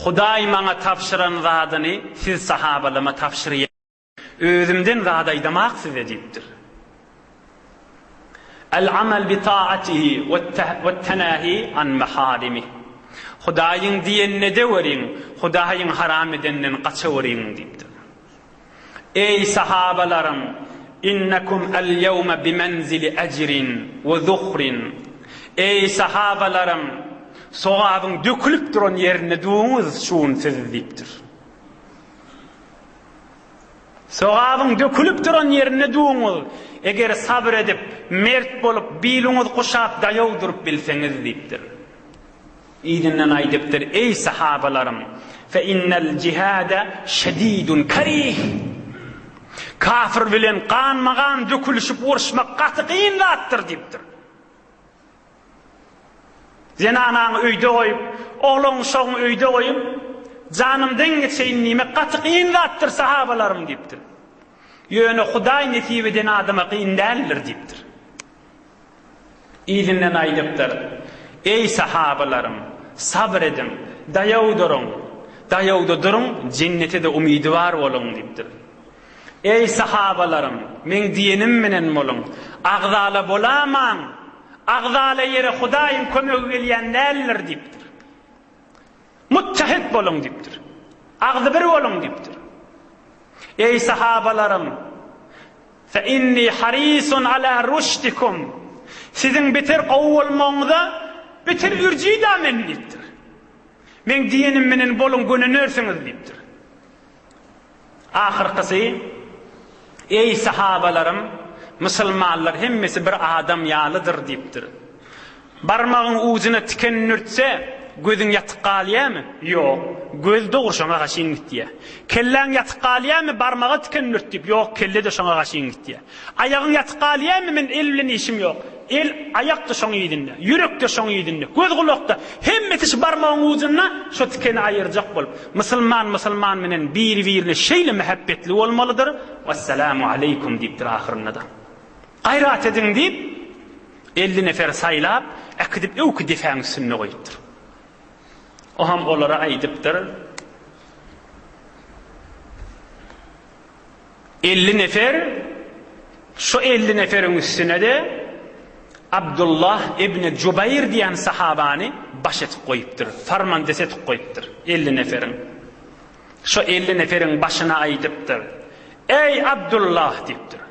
Hudaý maňa tabşyran zadyny siz sahabalaryma tabşyrýan. Özümden zat aýdamak size diýipdir. El-amel bi taatihi we-tenahi an maharimih. Hudaýyň diýenini edeweriň, Hudaýyň haram edeninden gaçaweriň diýipdir. Eý sahabalarym, innekum el-ýewme bi-menzili ejrin we zuhrin. Eý sahabalarym, sogabyň dökülip duran ýerinde duruňyz şu gün siz diýipdir. Sogabyň dökülip duran ýerinde duruňyz, eger sabyr edip, mert bolup, biliňiz guşap daýaw durup bilseňiz diýipdir. Yzyndan aýdypdyr, Eý sahabalarym, fe innel jihade şedidun kerih. Kafir bilen ganma-gan dökülişip uruşmak gaty kyn zatdyr diýipdir. Zenanaňy öýde goýup, oglan-uşagyňy öýde goýup, janymdan geçeýin diýmek gaty kyn zatdyr, sahabalarym diýipdir. Ýöne Hudaý nesip eden adama kyn däldir diýipdir. Yzyndan aýdypdyr, Eý sahabalarym, sabyr ediň, daýaw duruň, daýawda duruň, jennete-de umydywar boluň diýipdir. Eý sahabalarym, meň diýenim menen boluň, agzala bolamaň, agzala ýere Hudaýyň kömegi gelýän däldir diýipdir. Muttahid boluň diýipdir. Agzybir boluň diýipdir. Eý sahabalarym, fe inni harisun ala ruşdikum. Siziň beter gowy bolmagyňyza beter ürjüda men diýipdir. Meň diýenim menen boluň gönenersiňiz diýipdir. Ahyrkysy, Eý, sahabalarym, musulmanlar hemmesi bir adam ýalydyr diýipdir. Barmagyň ujuna tiken dürtse, gözüň ýatyk galýarmy? Ýok. Göz dogry şoňa gaşyn gitýär. Kelläň ýatyk galýarmy, barmaga tiken dürt diýip, ýok, kelle-de şoňa gaşyn gitýär. Aýagyň ýatyk galýarmy, men el bilen işim ýok. El, aýak-da şoň yzynda, ýürek-de şoň yzynda, göz-gulak-da, hemmesi şu barmagyň ujunda şo tikeni aýyrjak bolup. Musulman musulman menen biri-birine şeýle mähebbetli bolmalydyr. Wessalamu aleýkum diýipdir ahyrynda-da. Gaýrat ediň diýip, 50 nefer saýlap, äkidip öwki depäň üstünde goýupdyr. O hem olara aýdypdyr. 50 nefer, şu 50 neferiň üstüne-de Abdullah ibn Jubaýr diýen sahabany baş etip goýupdyr, farmandesi etip goýupdyr 50 neferiň. Şo 50 neferiň başyna aýdypdyr, Eý, Abdullah diýipdir.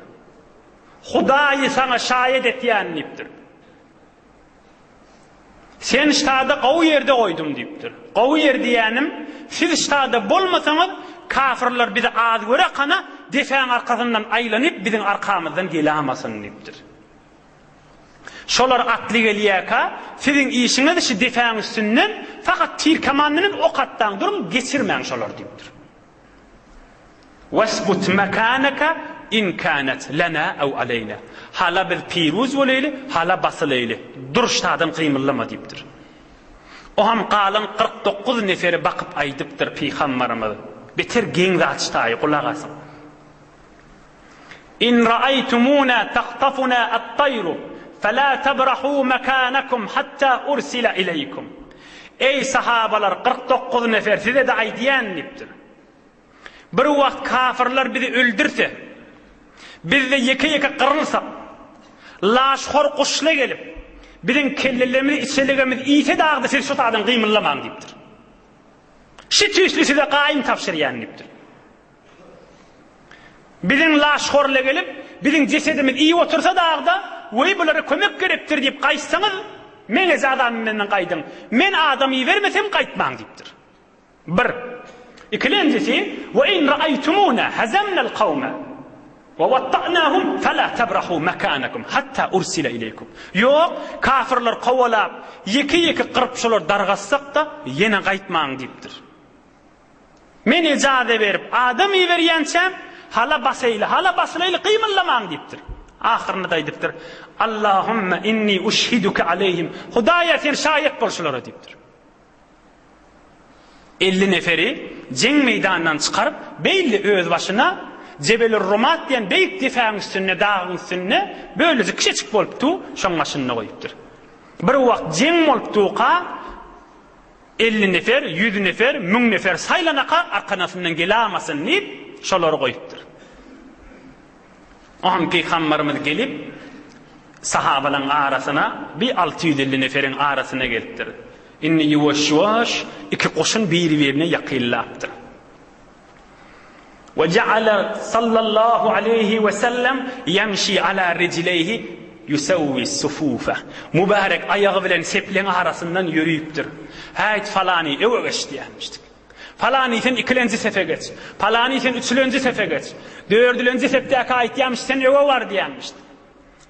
Hudaýy saňa şaýat etýän diýipdir. Sen ştada gowy ýerde goýdum diýipdir. Gowy ýer diýýänim, siz ştada bolmasaňyz, kafyrlar bizi az görekana, depäň arkasyndan aýlanyp, biziň arkamyzdan gelamasyn diýipdir. Şolar atly gelýärkä, siziň işiňiz şu depäň üstünden fakat tir-kaman bilen ok atdaň duruň, geçirmäň şolary diýipdir. Wesbut mekaneke in kanet lena ew aleýna. Hala biz piruz boleýli, hala basyleýli. Dur ştadan gymyldama diýipdir. Oham galan 49 neferi bakyp aýdypdyr pygambarymyz. Beter geň zat ştaýy gulak asyň. In ra'aýtumuna tahtafuna at-taýru fela tabrahu mekanakum hatta ursila ileýkum. Eý sahabalar 49 nefer size-de aýdýan diýipdir. Bir wagt kafyrlar bizi öldürse, biz-de ýeke-ýeke gyrylsak, laşhor guşla gelip, biziň kellelerimizi, içelegemizi iýse dagda siz şu taýdan gymyldamaň diýipdir. Şi tüýsli size gaýym tabşyrýan diýipdir. Biziň laşhorla gelip, biziň jesedimizi iýip otursa dagda, weý bulara kömek gerekdir diýip gaýtsaňyz, meň ejazamy menden gaýdyň. Men adam ibermesem gaýtmaň diýipdir. Bir. Ikilenjisi, Ve in ra'aytumuna hazamnal kawme ve watta'nahum fela tebrahu mekanakum hatta ursile ileykum. Ýok, kafirler kowalap, ýeke-ýeke gyryp şolary dargatsak-da, ýene gaýtmaň diýipdir. Men ejaza berip, adam iberýänçäm, hala basaýly, hala basylaýly, gymyldamaň diýipdir. Ahyrynda-da aýdypdyr, Allahümme inni uşhiduke aleýhim. Hudaýa sen şaýat bol şulara diýipdir. 50 neferi jeň meýdanyndan çykaryp, beýle özbaşyna Jebelür-Rumat diýen beýik depäň üstünde, dagyň üstünde bölejik kiçijik bolup dur, şoň başynda goýupdyr. Bir wagt jeň bolup durka, 50 nefer, 100 nefer, 1000 nefer saýlanaka arkanasyndan gelamasyn diýip, şolary goýupdyr. Oňa pygambarymyz gelip, sahabalaryň arasyna, bir 650 neferiň arasyna gelipdir. Indi ýuwaş-ýuwaş iki goşun biri-birine ýakynlapdyr. We ja'ala sallallahu aleýhi we sellem ýemşi ala rijleýhi ýusewwi sufufe. Mübärek aýagy bilen sepleň arasyndan ýörüpdir. Häýt falany öňe geç diýenmişdik. Falany sen ikilenji sepe geç. Falany sen üçülenji sepe geç. Dördülenji sepdäki aýtýamyş sen öňe bar diýenmişdik.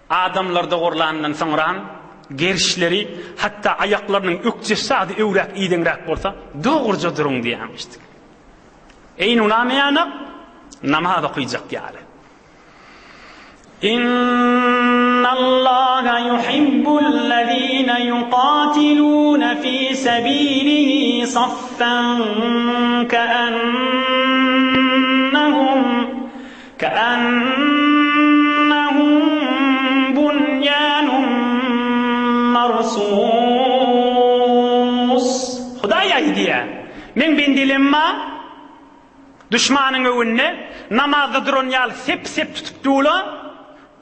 Adamlar dogurlandan soňram gerişleri hatda aýaklarynyň ökjesi ady öwräk izeňräk bolsa dogruja duruň diýenmişdik. Eý nunamaýanak namaz okyjak ýaly. Innallaha yuhibbullezine yuqatilune fi sebilihi saffen keennehum keennehum bunyanun marsus. Hudaý aýdýar, Meň bendelemma duşmanyň öňünde namazda duran ýaly sep-sep tutup dula,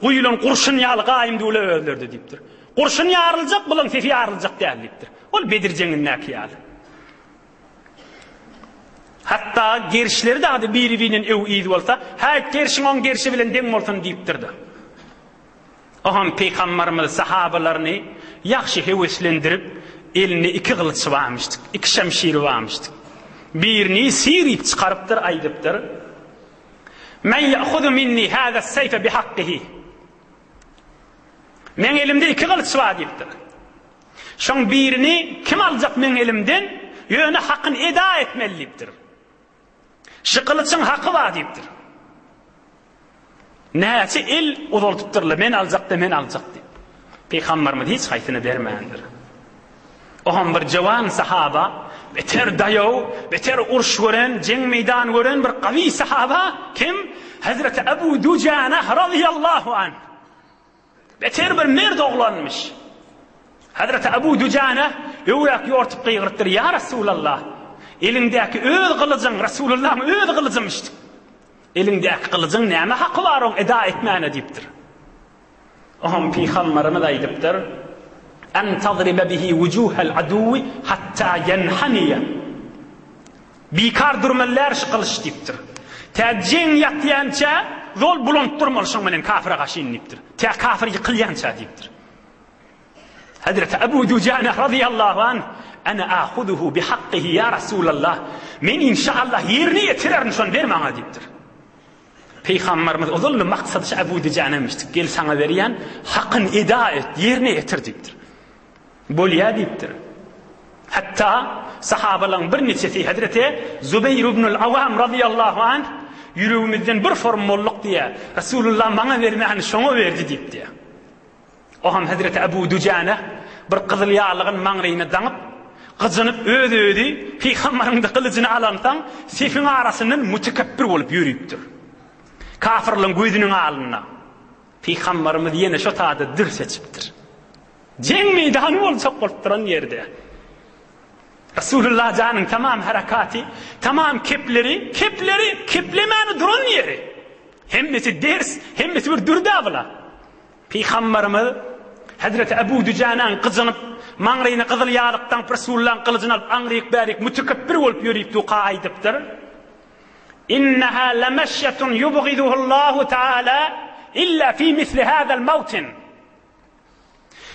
guýulan gurşun ýaly gaýym dula özleride diýipdir. Gurşun ýaryljak, bulaň sepi ýaryljak däl diýipdir. Ol Bedir jeňindäki ýaly. Hatda gerişleri dagda biri-birinden öw-yz bolsa, Häýt, gerşiň oň gerşi bilen deň bolsun diýipdir-de. Oňam pygambarymyz sahabalaryny ýagşy höweslendirip, elinde iki gylyçy barmyşdyk, iki şemşiri barmyşdyk. Birini syryp çykarypdyr, aýdypdyr, Men ýa'huzu minni hâzâ's-seýfe bihakkihi. Meň elimde iki gylyç bar diýipdir. Şoň birini kim aljak meň elimden, ýöne hakyny eda etmeli diýipdir. Şu gylyçyň haky bar diýipdir. Näçe el uzaldypdyrlar, men aljak-da, men aljak diýip. Pygamberimiz hiç haýsyny bermändir. Oňam bir jawan sahaba, beter daýaw, beter uruş gören, jeň meýdan gören bir gawy sahaba kim? Hazreti Abu Dujana radiyallahu anh. Beter bir merd oglanmyş. Hazreti Abu Dujana öwräk ýortup gygyrypdyr, Ýa Resulallah! Eliňdäki öz gylyjyň, Resulullahyň öz gylyjymyş. Eliňdäki gylyjyň näme haky bar oň eda etmäne diýipdir. Oňam pygamberimiz aýdypdyr, En tadribe bihi wujuhel aduwwi hatta ýenhaniýe. Bikar durmaly däl şu gylyç diýipdir. Tä jeň ýatýança zol bulanyp durmaly şoň bilen kafire gaşyn diýipdir. Tä kafir ýykylýança diýipdir. Hazreti Abu Dujana razyýallahu anh, Ana ahuzuhu bihakkihi ýa Rasulallah. Men inşaallah ýerine ýetirerin şony ber maňa diýipdir. Pygamberimiz ozal-da maksady şu Abu Dujanemişdi. Gel saňa berýän, hakyny eda et, ýerine ýetir diýipdir. Bolýa diýipdir. Hatda sahabalaryň birniçesi Hazreti Zubeýr ibnul Awam razyýallahu anh ýüregimizden bir form bolduk diýýär. Resulullah maňa bermäni şoňa berdi diýipdi. Oňam hezreti Ebu Düjane bir gyzyl ýarlygyn maňryna daňyp, gyjynyp öz-özi pygambaryň-da gylyjyny alansoň, sefiň arasyndan mütekepbir bolup ýörüpdir. Kafyrlaryň gözüniň alynda. Pygambarymyz ýene şo tada dür seçipdir. Jeň meýdany boljak bolup duran ýerde. Resulullah janyň tamam herekaty, tamam kepleri, kepleri, keplemäni duran ýeri. Hemmesi ders, hemmesi bir dür-dä bula. Pygamberimiz Hezreti Ebu Düjänäň gyjynyp, maňryna gyzyl ýalyk daňyp Resulullahyň gylyjyny alyp aňryk-bärik mütekepbir bolup ýörüp duka aýdypdyr, Inneha lemeşýetun ýubgiduhullahu taala illa fi misli hazal mawtin.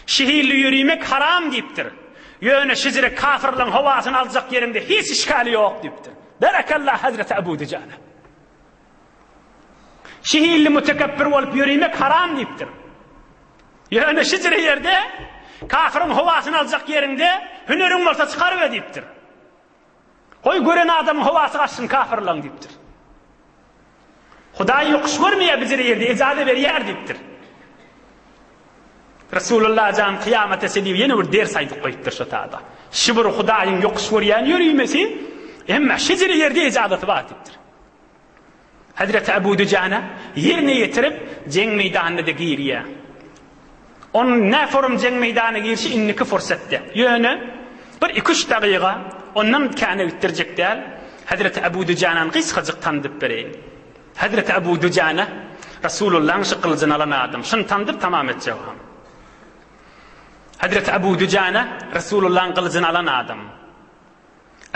Şihilli ýörimek haram diýipdir. Ýöne şijire kafirleň howasyny aljak ýeriňde hiç işgali ýok diýipdir. Berekallah Hezreti Ebu Düjänä. Şihilli mütekepbir bolup ýörimek haram diýipdir. Ýöne şijire ýerde kafiriň howasyny aljak ýeriňde hüneriň bolsa çykaryber diýipdir. Goý gören adamyň howasy gaçsyn kafirleň diýipdir. Hudaý ýokuş görmeýär bijire ýerde ejaza berýär diýipdir. Resulullah jan kyýamata çenli ýene bir ders aýdyp goýupdyr şo tada. Şu bir Hudaýyň ýokuş görýän ýörimesi, emma şijire ýerde ejazasy bar diýipdir. Hezreti Ebu Düjana ýerine ýetirip, jeň meýdanyna-da girýär. Onuň näforum jeň meýdanyna girişi indiki fursatda. Ýöne bir iki-üç dagyga, ondan käne gitdirjek däl, Hezreti Ebu Düjanany gysgajyk tanydyp bereýin. Hezreti Ebu Düjana Resulullahyň şu gylyjyny alan adam. Şuny tanydyp tamam etjek oňa. Hezreti Ebu Düjana Resulullahyň gylyjyny alan adam.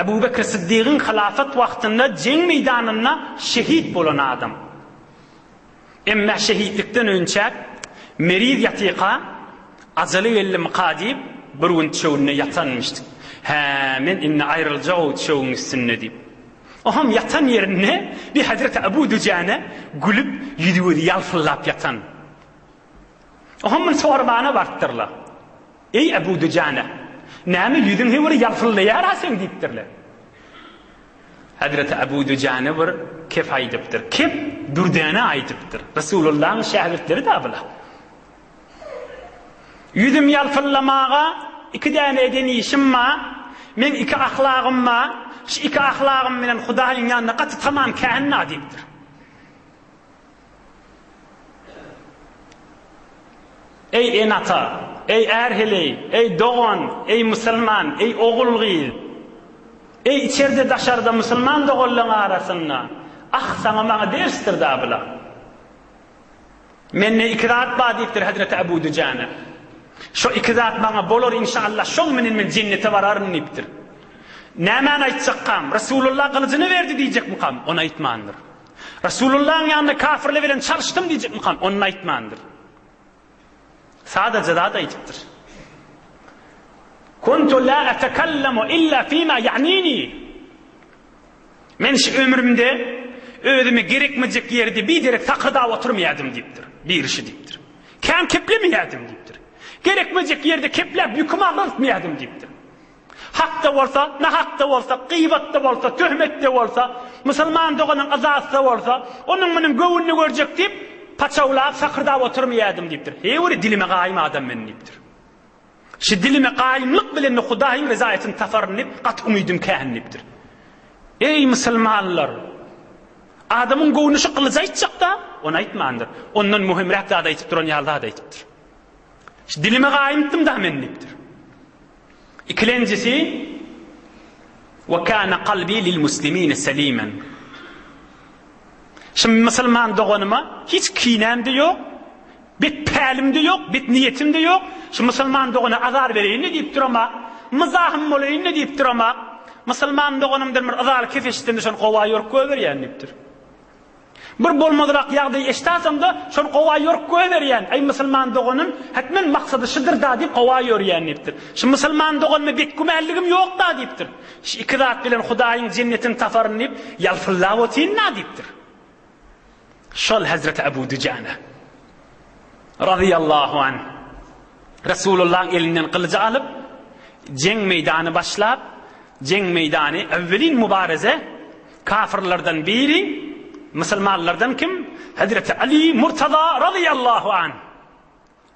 Ebu Bekr Syddygyň hylafat wagtynda jeň meýdanynda şehit bolan adam. Emmä şehitlikden önçäk meriz ýatyka ajaly geldimika diýip bir gün çöwünde ýatanmyşdyk. Hä, men indi aýryljagow çöwüň üstünde diýip. Oňam ýatan ýerinde bir Hezreti Ebu Düjäne gülüp ýüzi-gözi ýalpyldap ýatan. Oňam muny sormana barypdyrlar. Eý, Ebu Düjana! Näme ýüzüň he bir ýalpyldaýar-a seň diýipdirler. Hezreti Ebu Düjana bir kep aýdypdyr. Kep dürdäne aýdypdyr. Resulullahyň şägirtleri-dä bular. Ýüzüm ýalpyldamaga iki däne eden işim bar. Meň iki ahlagym bar. Şu iki ahlagym bilen Hudaýyň ýanynda gaty tamam kän-dä diýipdir. Eý ene-ata, eý är-heleý, eý dogan, eý musulman, eý ogul-gyz, eý içerde-daşarda musulman doganlaň arasynda, ah saňa maňa dersdir da bula. Mende iki zat bar diýipdir Hezreti Ebu Düjana. Şo iki zat maňa bolar inşallah şoň menen men jennete bararyn diýipdir. Nämäni aýtjakkam, Resulullah gylyjyny berdi diýjekmikam, ony aýtmandyr. Resulullahyň ýanynda kafirler bilen çalyşdym diýjekmikam, ony aýtmandyr. Sadaja zat aýdypdyr. Kuntu la etekallamu illa fima ya'nini. Men şu ömrümde özüme gerekmejek ýerde biderek sakyrdap oturmaýardym diýipdir. Birişi diýipdir. Kän keplemeýärdim diýipdir. Gerekmejek ýerde kepläp ýükümi agraltmaýardym diýipdir. Hak-da bolsa, nahak-da bolsa, gybat-da bolsa, töhmet-de bolsa, musulman doganyň yzasy-da bolsa, onuň-munuň göwnüni görjek diýip, paçawlap, sakyrdap oturmaýardym diýipdir. Heý, dilime gaýym adam men diýipdir. Şu dilime gaýymlyk bilen-de Hudaýyň rezaýatyny taparyn diýip, gaty umydym kän diýipdir. Eý, musulmanlar! Adamyň göwni şu gylyjy aýtjak-da, ony aýtmandyr. Ondan möhümräk zat aýtyp duran ýaly zat aýtypdyr. Şu dilime gaýymtdym-da men diýipdir. Ikilenjisi, Ve kâne kalbî lil muslimîne selîmen. Şu musulman doganyma hiç kinäm-de ýok, bet pälim-de ýok, bet niýetim-de ýok. Şu musulman dogana azar bereýin-le diýip duramak, myzahym bolaýyn-le diýip duramak. Musulman doganymdan bir yzaly kes eşitsem-de şony gowa ýorup goýberýän diýipdir. Bir bolmadyrak ýagdaý eşdäsemde, şony gowa ýorup goýberýän. Eý, musulman doganym, hetmen maksady şudyr-da diýip gowa ýorýan diýipdir. Şu musulman doganyma betgümänligim ýok-da diýipdir. Şu iki zat bilen Hudaýyň jennetini taparyn diýip, ýalpyldap otyryn-da diýipdir. Şol Hezreti Ebu Düjana razyýallahu anh Resulullahyň elinden gylyjy alyp, jeň meýdany başlap, jeň meýdany ewwelin mubareze kafirlerden biri, musulmanlardan kim? Hezreti Ali Murtaza razyýallahu anh.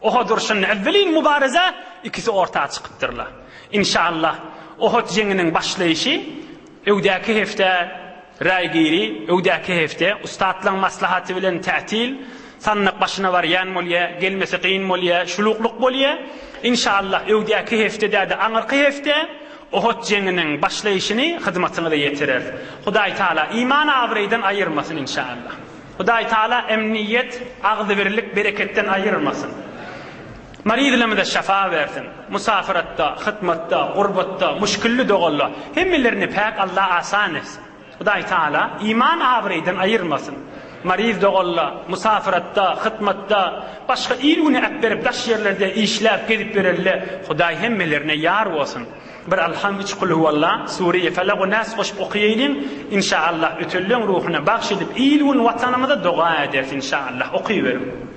Ohod urşunda ewwelin mubareze ikisi orta çykypdyrlar. Inşallah, Ohod jeňiniň başlaýşy öwdäki hepde Raýgiri, öwdäki hepde ussatlaň maslahaty bilen tätil, sandyk başyna barýan bolýa, gelmesi kyn bolýa, şuluklyk bolýa. Inşallah, öwdäki hepde däde aňyrky hepde Ohod jeňiniň başlaýşyny hyzmatyňyza ýetireris. Hudaý Taala iman abraýdan aýyrmasyn inşallah. Hudaý Taala emniýet, agzybirlik, bereketden aýyrmasyn. Maryzlarymyza şafa bersin. Musafiratda, hytmatda, gurbatda, muşkilli dogalla hemmelerini päk Allah asan etsin. Hudaý Taala iman abraýdan aýyrmasyn. Maryz dogalla, musafiratda, hytmatda, başga il-güne äpberip daş ýerlerde işläp gezip ýörenle Hudaý hemmelerine ýar bolsun. Bir Alham üç Kulhuwalla, Sureýi Felak we Nas goşup okaýaýlyň, Inşaallah ötenleň ruhuna bagş edip il gün watanymyza doga ederis inşaallah okyberiň.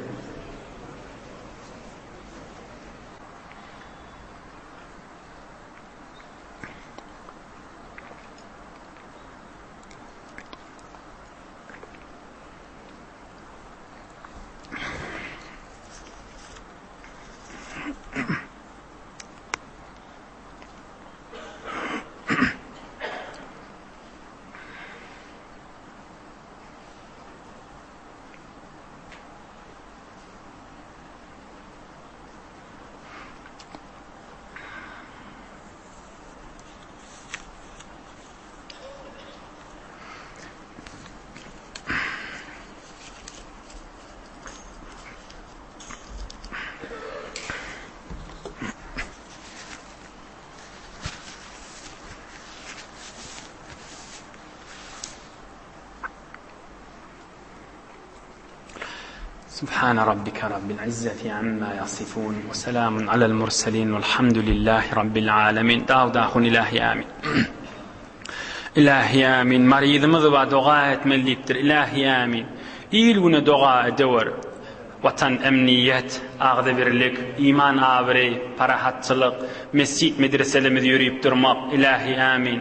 Subhana rabbika rabbil izzati amma yasifun we selamun alel murselin velhamdülillahi rabbil alemin. Dawud ahun ilahi amin. Ilahi amin. Maryzymyz bar doga etmeli diýipdir. Ilahi amin. Il güne doga edewer. Watan emniýet, agzybirlik, iman abraý, parahatçylyk, mesjit medreselerimiz ýörüp durmak. Ilahi amin.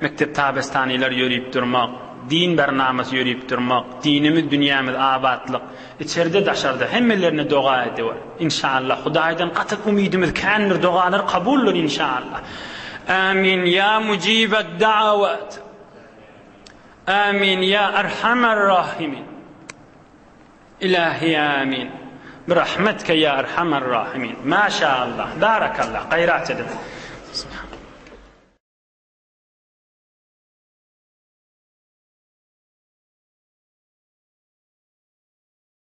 Mekdep tabestanylar ýörüp durmak, din barnamasy ýörüp durmak, dinimiz dünýämiz abatlyk, içerde daşarda hemmelerine doga edewer. Inşallah Hudaýdan gaty umydymyz kändir dogalar kabuldyr inşallah. Amin ya mujibed da'awat. Amin ya erhamer rahimin. Ilahi amin. Birahmetke ya erhamer rahimin. Maşallah. Barakallah. Gaýrat ediň.